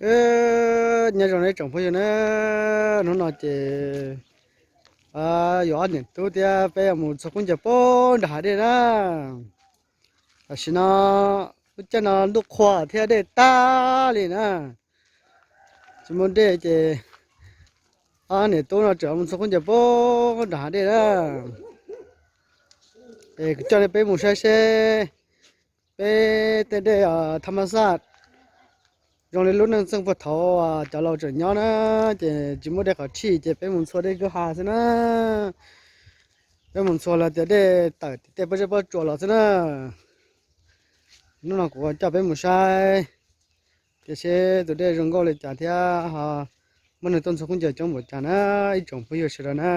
Nyob zoo nej tsoom phooj ywg na, hnub no ces yuav ob niam tub thiab peb mus txhua khaub ncaws puag nram hav dej na. Tam sim no lub caij no ntuj qhua thiab dej tag li na, tsis muaj dej ces ob niam tub no tseem mus txhua khaub ncaws puag nram hav dej na. Es kuv coj nej peb mus saib seb peb tej dej thaj ma xaj zoo li lub neej txheej puag thaud cov laus tseem nyob na, ces tsis muaj dej qhov tshij ces peb mus ntxhua dej kwj ha xwb na. Peb mus ntxhua los tias dej tawm tim tej pob zeb pob tsuas los xwb na. Hnub no kuv coj peb mus saib tias seb tus dej zoo nkauj li cas thiab ho muaj neeg tuaj ntxhua khaub ncaws coob npaum cas na, ib tsoom phooj ywg sawv daws na.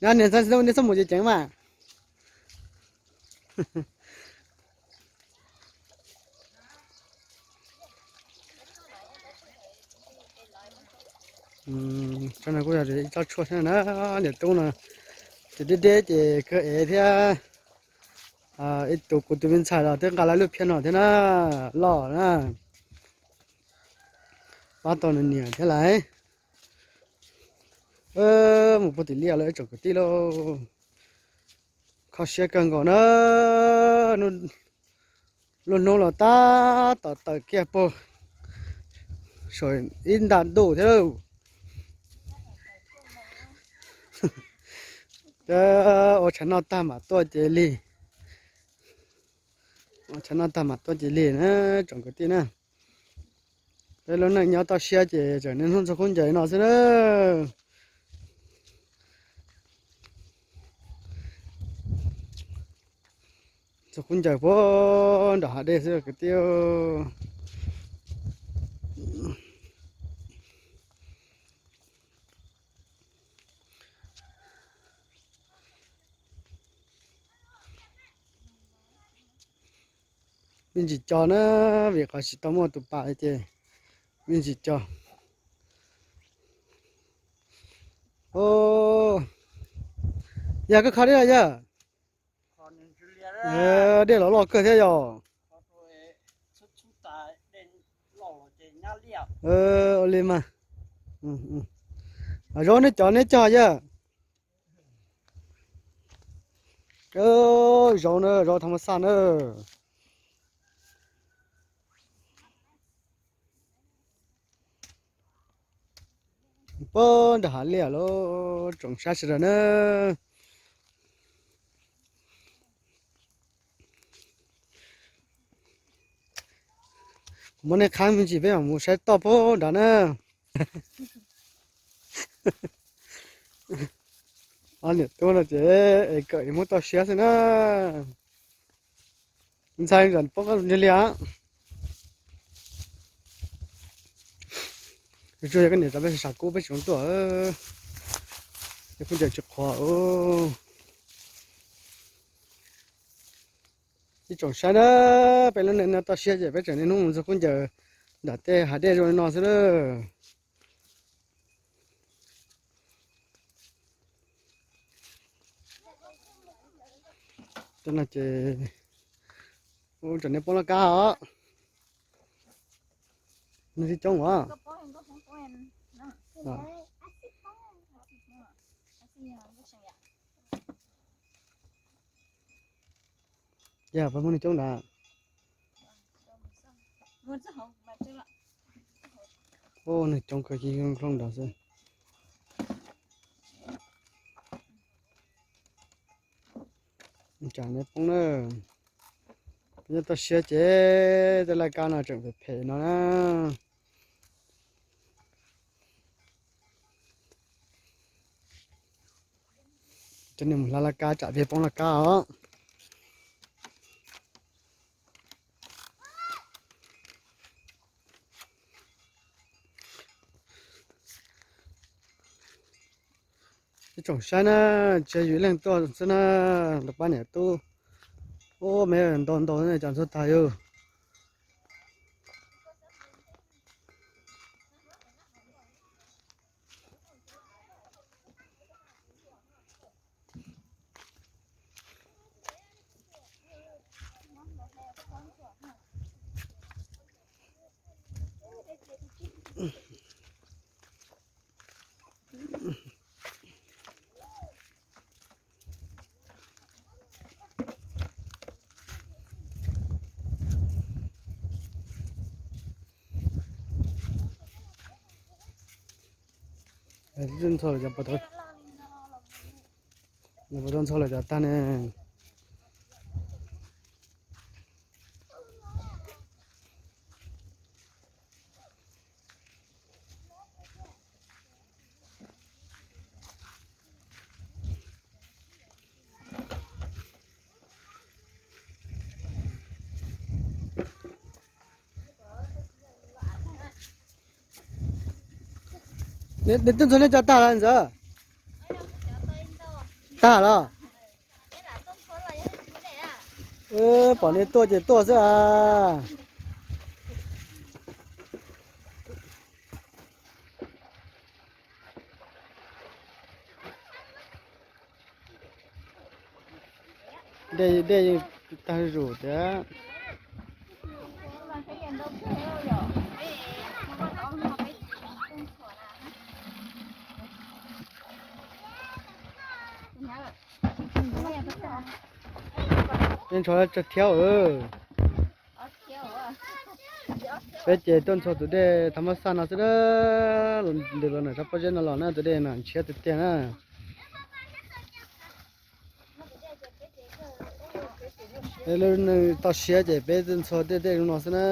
Nyob niam, nej txhob mus ceev ceev mas. Tsob no kuj yog ib tsob tshuaj thiab na, niam tub no ces deb deb ces kawg ev thiab. Ib tug kuv tus me ntxhais los twb nqa lawv lub phiab no thiab na, loj na. Pab tau nws niam thiab lawm. Mus puag tim liaj lawm tsoom kwv tij lauj. Kho siab kawg nkaus na. Lub hnub los tab tom tawm kiag puag saum ib nta ntuj thiab lauj. Ua tshav noj tag mam tuaj ces lig. Ua tshav noj tag mam tuaj ces lig na, tsoom kwv tij na. Peb lub neej nyob toj siab ces tseem niaj hnub ntxhua khaub ncaws no xwb na. Ntxhua khaub ncaws puag nram hav dej xwb kwv tij. Me ntsis co na, vim qhov tsis tau muaj tus pas ces me ntsis co. Yog koj kho dej los yog? Dej los loj kawg thiab yog? Ua li mas. Zaub neb cov neb cog yog? Zaub na, zaub thaj ma xaj na. Puag nram hav liaj lauj, tsoom saib sawv daws na. Kuv muab nej qhab me ntsis peb mam mus saib toj puag nrad na. Ob niam tub no ces es kawm es muab toj siab xwb na. Ntxhais, poob qab ntse li as. Tsuas yog koj niam tais peb sam kub peb tsis zoo tuaj, ces phooj ywg tsis qhuas. Ib tsoom saib na, peb lub neej no toj siab ces peb tseem niaj hnub mus ntxhua khaub ncaws nram tej hav dej zoo li no xwb na. Cov no ces, ub, tseem niaj poob laj kab os. Neeg tsis coob os. Yog peb muaj neeg coob nrad. Ub, neeg coob kawg, ib nklooj nrad xwb. Tsam niaj poob na. Peb nyob toj siab ces tej laj kab no tseem phem phem no na. Cov niag mus hla laj kab tsam peb poob laj kab os. Ib tsoom saib na, tsis yog yus ib leeg tuaj xwb na, lawv pab niam tub, ub, me ntau ntau cov ntxhuav tag yus. Ntxhua, puas tau ntxhua lawm cov tag ne? Nej tuaj ntxhua nej cov tag lawm ntxawm? Tag los? Pom nej tuaj ces tuaj xwb as. Dej, dej yeej tag zus thiab. Peb ntshua tsawg thiab. Peb ces tuaj ntxhua tus dej thov mab xaj no xwb na. Ntws los ntawm sab pob zeb no los na, tus dej no ntshiab tiag tiag na. Peb lub neej toj siab ces peb tuaj ntxhua tej dej zoo no xwb na.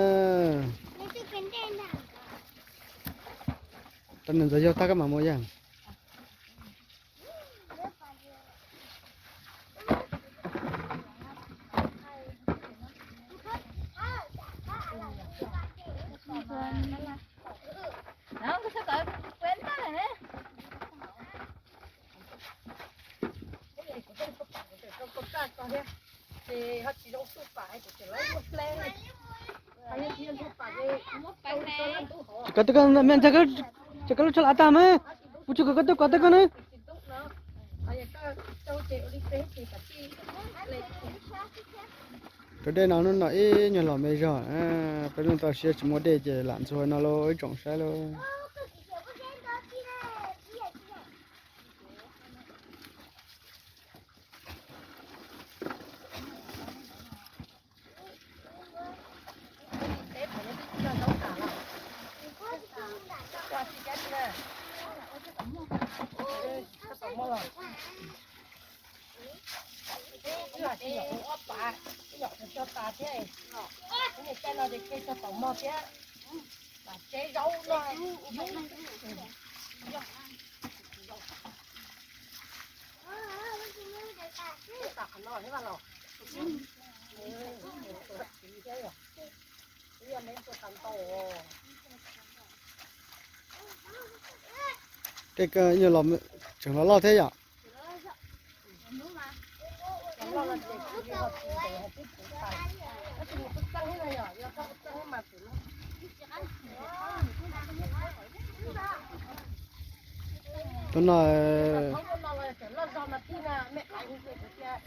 Rau nws ntxuav yog tag kab mam mus yag. Koj twb koj me ntag, ces koj lub tsho lam tag mas, puas tsis kom koj twb kov tag koj na. Tus dej no hnub no ib nyuag los me zog, peb lub neej toj siab tsis muaj dej ces lam ntxhua no lauj, ib tsoom saib lauj. Ib yam tsis yog ua ob pas, ib yam tsis cog tas thiab. Ib yam caij no ces kev cog taum mog thiab, tas tsev zaub no, yub tas qhov no thiab los. Tej koj nyuag los tseem los loj thiab yom. Tus no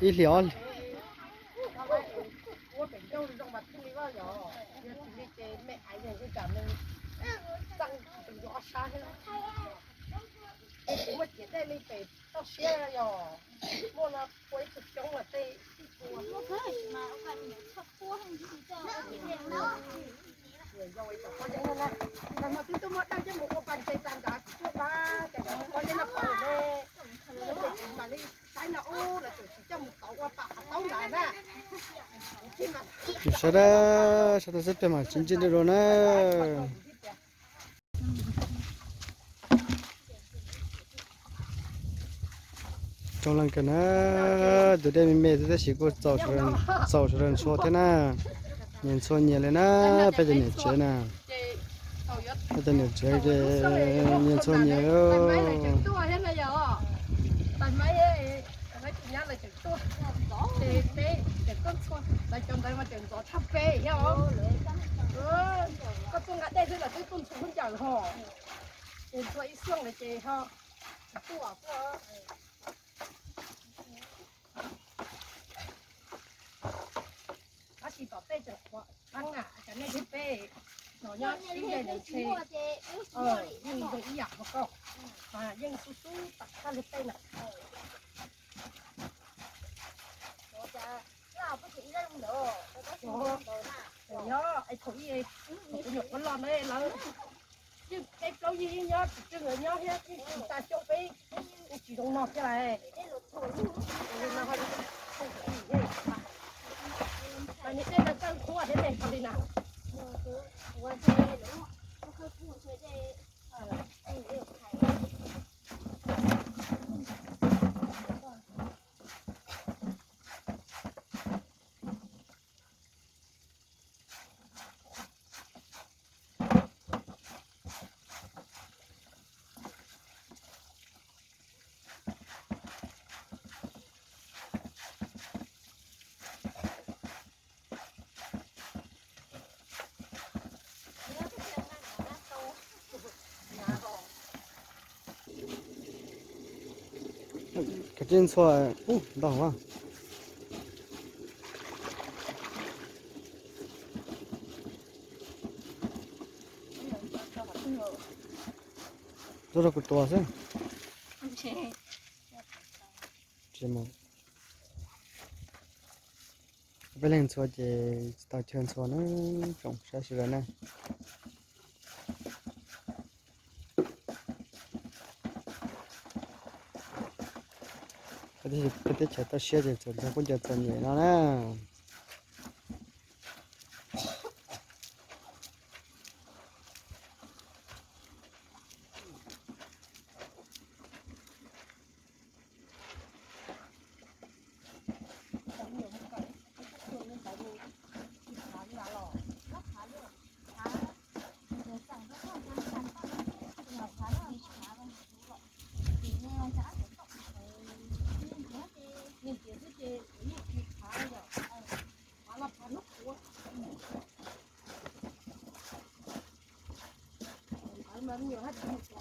ib hlis ob hlis. Muaj ciav dej li pem toj siab yog muaj no ua ib tug coob los tej tib tug. Yog ib tsoom pob zeb no na, ntawm no twb tuaj muaj dawb coj mus ua pas ntses tas nrad tsis tuaj pab cov pob zeb no pov ne. Ces tsis mam li saib no ub los tseem tsis coj mus tauv ua pas qhov taub nrad na. Sawv daws, sawv daws xub peg mam sib ntsib dua na. Coob leej kawg na, tus dej me me xwb tab sis kuj txaus sawv daws ntxhua thiab na. Nyias ntxhua nyias li na, peb cov niam tsev na. Peb cov niam tsev ces nyias ntxhua nyias. Koj tuaj nqa dej xwb los twb tuaj ntxhua lub ncaws ho. Ces ntxhua ib xyooj lawm ces ho. Tab sis tom tej tseem qhuav qeeb na, cov nej thiab peb Nyob ib daim ntshe, yeej zoo ib yam hauv koj, yeej xub xub tam thaj lug tej na. Nyob es thaum ub kuv nyuam qhuav los na lawv yeej peb plaub yig nyob tsis tswj nkawd nyob thiab yeej tsis tas coob peb yeej tsis zoo no thiab lais. Mas nws tej no txawj qhuab thiab tej qhov li na. Kav tsij ntxhua ub ntau a. Tuaj rau kuv tua xwb. Tsis mus. Peb leeg ntxhua ces tsis tau chaw ntxhua na, tsoom saib sawv daws na. Peb teb chaws toj siab ces txawm ntxhua kuj nco txom nyem no na. Ntawd mas me nyuam haj tsis mus